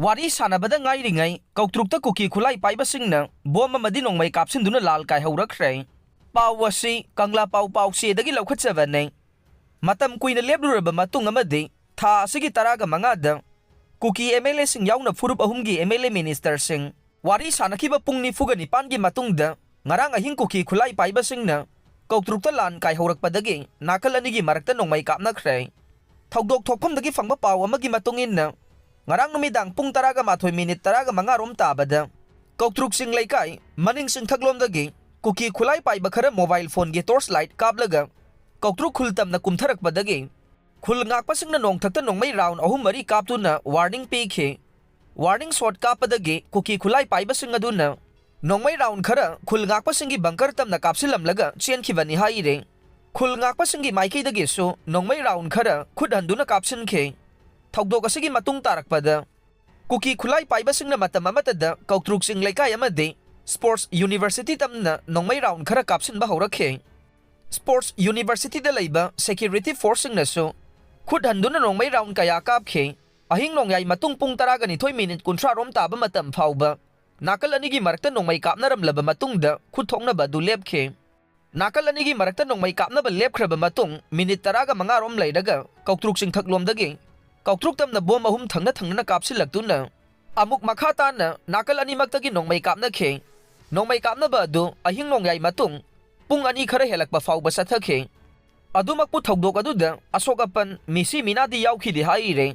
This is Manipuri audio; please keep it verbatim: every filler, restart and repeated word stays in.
ꯋꯥꯔꯤ ꯁꯥꯟꯅꯕꯗ ꯉꯥꯏꯔꯤꯉꯩ ꯀꯧꯇ꯭ꯔꯨꯛꯇ ꯀꯨꯀꯤ ꯈꯨꯠꯂꯥꯏ ꯄꯥꯏꯕꯁꯤꯡꯅ ꯕꯣꯝ ꯑꯃꯗꯤ ꯅꯣꯡꯃꯩ ꯀꯥꯞꯁꯤꯟꯗꯨꯅ ꯂꯥꯜ ꯀꯥꯏꯍꯧꯔꯛꯈ꯭ꯔꯦ꯫ ꯄꯥꯎ ꯑꯁꯤ ꯀꯪꯂꯥ ꯄꯥꯎ ꯄꯥꯎꯆꯦꯗꯒꯤ ꯂꯧꯈꯠꯆꯕꯅꯤ꯫ ꯃꯇꯝ ꯀꯨꯏꯅ ꯂꯦꯞꯂꯨꯔꯕ ꯃꯇꯨꯡ ꯑꯃꯗꯤ ꯊꯥ ꯑꯁꯤꯒꯤ ꯇꯔꯥꯒ ꯃꯉꯥꯗ ꯀꯨꯀꯤ ꯑꯦꯝ ꯑꯦꯜ ꯑꯦꯁꯤꯡ ꯌꯥꯎꯅ ꯐꯨꯔꯨꯞ ꯑꯍꯨꯝꯒꯤ ꯑꯦꯝ ꯑꯦꯜ ꯑꯦ ꯃꯤꯅꯤꯁꯇꯔꯁꯤꯡ ꯋꯥꯔꯤ ꯁꯥꯅꯈꯤꯕ ꯄꯨꯡ ꯅꯤꯐꯨꯒ ꯅꯤꯄꯥꯟꯒꯤ ꯃꯇꯨꯡꯗ ꯉꯔꯥꯡ ꯑꯍꯤꯡ ꯀꯨꯀꯤ ꯈꯨꯠꯂꯥꯏ ꯄꯥꯏꯕꯁꯤꯡꯅ ꯀꯧꯇ꯭ꯔꯨꯛꯇ ꯂꯥꯟ ꯀꯥꯏꯍꯧꯔꯛꯄꯗꯒꯤ ꯅꯥꯀꯜ ꯑꯅꯤꯒꯤ ꯃꯔꯛꯇ ꯅꯣꯡꯃꯩ ꯀꯥꯞꯅꯈ꯭ꯔꯦ꯫ ꯊꯧꯗꯣꯛ ꯊꯣꯛꯐꯝꯗꯒꯤ ꯐꯪꯕ ꯄꯥꯎ ꯑꯃꯒꯤ ꯃꯇꯨꯡ ꯏꯟꯅ, ꯉꯔꯥꯡ ꯅꯨꯃꯤꯗꯥꯡ ꯄꯨꯡ ꯇꯔꯥꯒ ꯃꯥꯊꯣꯏ ꯃꯤꯅꯤꯠ ꯇꯔꯥꯒ ꯃꯉꯥ ꯔꯣꯝ ꯇꯥꯕꯗ ꯀꯧꯇ꯭ꯔꯨꯛ ꯆꯤꯡ ꯂꯩꯀꯥꯏ ꯃꯅꯤꯡ ꯆꯤꯡꯊꯛꯂꯣꯝꯗꯒꯤ ꯀꯨꯀꯤ ꯈꯨꯠꯂꯥꯏ ꯄꯥꯏꯕ ꯈꯔ ꯃꯣꯕꯥꯏꯜ ꯐꯣꯟꯒꯤ ꯇꯣꯔꯆ ꯂꯥꯏꯠ ꯀꯥꯞꯂꯒ ꯀꯧꯇ꯭ꯔꯨꯛ ꯈꯨꯜ ꯇꯝꯅ ꯀꯨꯝꯊꯔꯛꯄꯗꯒꯤ ꯈꯨꯜ ꯉꯥꯛꯄꯁꯤꯡꯅ ꯅꯣꯡꯊꯛꯇ ꯅꯣꯡꯃꯩ ꯔꯥꯎꯟ ꯑꯍꯨꯝ ꯃꯔꯤ ꯀꯥꯞꯇꯨꯅ ꯋꯥꯔꯅꯤꯡ ꯄꯤꯈꯤ꯫ ꯋꯥꯔꯅꯤꯡ ꯁꯣꯠ ꯀꯥꯞꯄꯗꯒꯤ ꯀꯨꯀꯤ ꯈꯨꯠꯂꯥꯏ ꯄꯥꯏꯕꯁꯤꯡ ꯑꯗꯨꯅ ꯅꯣꯡꯃꯩ ꯔꯥꯎꯟ ꯈꯔ ꯈꯨꯜ ꯉꯥꯛꯄꯁꯤꯡꯒꯤ ꯕꯪꯀꯔ ꯇꯝꯅ ꯀꯥꯞꯁꯤꯜꯂꯝꯂꯒ ꯆꯦꯟꯈꯤꯕꯅꯤ ꯍꯥꯏꯔꯤ꯫ ꯈꯨꯜ ꯉꯥꯛꯄꯁꯤꯡꯒꯤ ꯃꯥꯏꯀꯩꯗꯒꯤꯁꯨ ꯅꯣꯡꯃꯩ ꯔꯥꯎꯟ ꯈꯔ ꯈꯨꯠ ꯍꯟꯗꯨꯅ ꯀꯥꯞꯁꯤꯟꯈꯤ꯫ ꯊꯧꯗꯣꯛ ꯑꯁꯤꯒꯤ ꯃꯇꯨꯡ ꯇꯥꯔꯛꯄꯗ ꯀꯨꯀꯤ ꯈꯨꯠꯂꯥꯏ ꯄꯥꯏꯕꯁꯤꯡꯅ ꯃꯇꯝ ꯑꯃꯠꯇꯗ ꯀꯧꯇ꯭ꯔꯨꯛ ꯆꯤꯡ ꯂꯩꯀꯥꯏ ꯑꯃꯗꯤ ꯁ꯭ꯄꯣꯔꯠꯁ ꯌꯨꯅꯤꯚꯔꯁꯤꯇꯤ ꯇꯝꯅ ꯅꯣꯡꯃꯩ ꯔꯥꯎꯟ ꯈꯔ ꯀꯥꯞꯁꯤꯟꯕ ꯍꯧꯔꯛꯈꯤ꯫ ꯁ꯭ꯄꯣꯔꯠꯁ ꯌꯨꯅꯤꯚꯔꯁꯤꯇꯤꯗ ꯂꯩꯕ ꯁꯦꯀ꯭ꯌꯨꯔꯤꯇꯤ ꯐꯣꯔꯁꯁꯤꯡꯅꯁꯨ ꯈꯨꯠ ꯍꯟꯗꯨꯅ ꯅꯣꯡꯃꯩ ꯔꯥꯎꯟ ꯀꯌꯥ ꯀꯥꯞꯈꯤ꯫ ꯑꯍꯤꯡ ꯅꯣꯡꯌꯥꯏ ꯃꯇꯨꯡ ꯄꯨꯡ ꯇꯔꯥꯒ ꯅꯤꯊꯣꯏ ꯃꯤꯅꯤꯠ ꯀꯨꯟꯊ꯭ꯔꯥ ꯔꯣꯝ ꯇꯥꯕ ꯃꯇꯝ ꯐꯥꯎꯕ ꯅꯥꯀꯜ ꯑꯅꯤꯒꯤ ꯃꯔꯛꯇ ꯅꯣꯡꯃꯩ ꯀꯥꯞꯅꯔꯝꯂꯕ ꯃꯇꯨꯡꯗ ꯈꯨꯠ ꯊꯣꯛꯅꯕ ꯑꯗꯨ ꯂꯦꯞꯈꯤ꯫ ꯅꯥꯀꯜ ꯑꯅꯤꯒꯤ ꯃꯔꯛꯇ ꯅꯣꯡꯃꯩ ꯀꯥꯞꯅꯕ ꯂꯦꯞꯈ꯭ꯔꯕ ꯃꯇꯨꯡ ꯃꯤꯅꯤꯠ ꯇꯔꯥꯒ ꯃꯉꯥ ꯔꯣꯝ ꯂꯩꯔꯒ ꯀꯧꯇ꯭ꯔꯨꯛ ꯆꯤꯡꯊꯛꯂꯣꯝꯗꯒꯤ ꯀꯧꯇ꯭ꯔꯨꯛ ꯇꯝꯅ ꯕꯣꯝ ꯑꯍꯨꯝ ꯊꯪꯅ ꯊꯪꯅꯅ ꯀꯥꯞꯁꯤꯜꯂꯛꯇꯨꯅ ꯑꯃꯨꯛ ꯃꯈꯥ ꯇꯥꯅ ꯅꯥꯀꯜ ꯑꯅꯤꯃꯛꯇꯒꯤ ꯅꯣꯡꯃꯩ ꯀꯥꯞꯅꯈꯤ꯫ ꯅꯣꯡꯃꯩ ꯀꯥꯞꯅꯕ ꯑꯗꯨ ꯑꯍꯤꯡ ꯅꯣꯡꯌꯥꯏ ꯃꯇꯨꯡ ꯄꯨꯡ ꯑꯅꯤ ꯈꯔ ꯍꯦꯜꯂꯛꯄ ꯐꯥꯎꯕ ꯆꯠꯊꯈꯤ꯫ ꯑꯗꯨꯃꯛꯄꯨ ꯊꯧꯗꯣꯛ ꯑꯗꯨꯗ ꯑꯁꯣꯛ ꯑꯄꯟ, ꯃꯤꯁꯤ ꯃꯤꯅꯥꯗꯤ ꯌꯥꯎꯈꯤꯗꯦ ꯍꯥꯏꯔꯤ꯫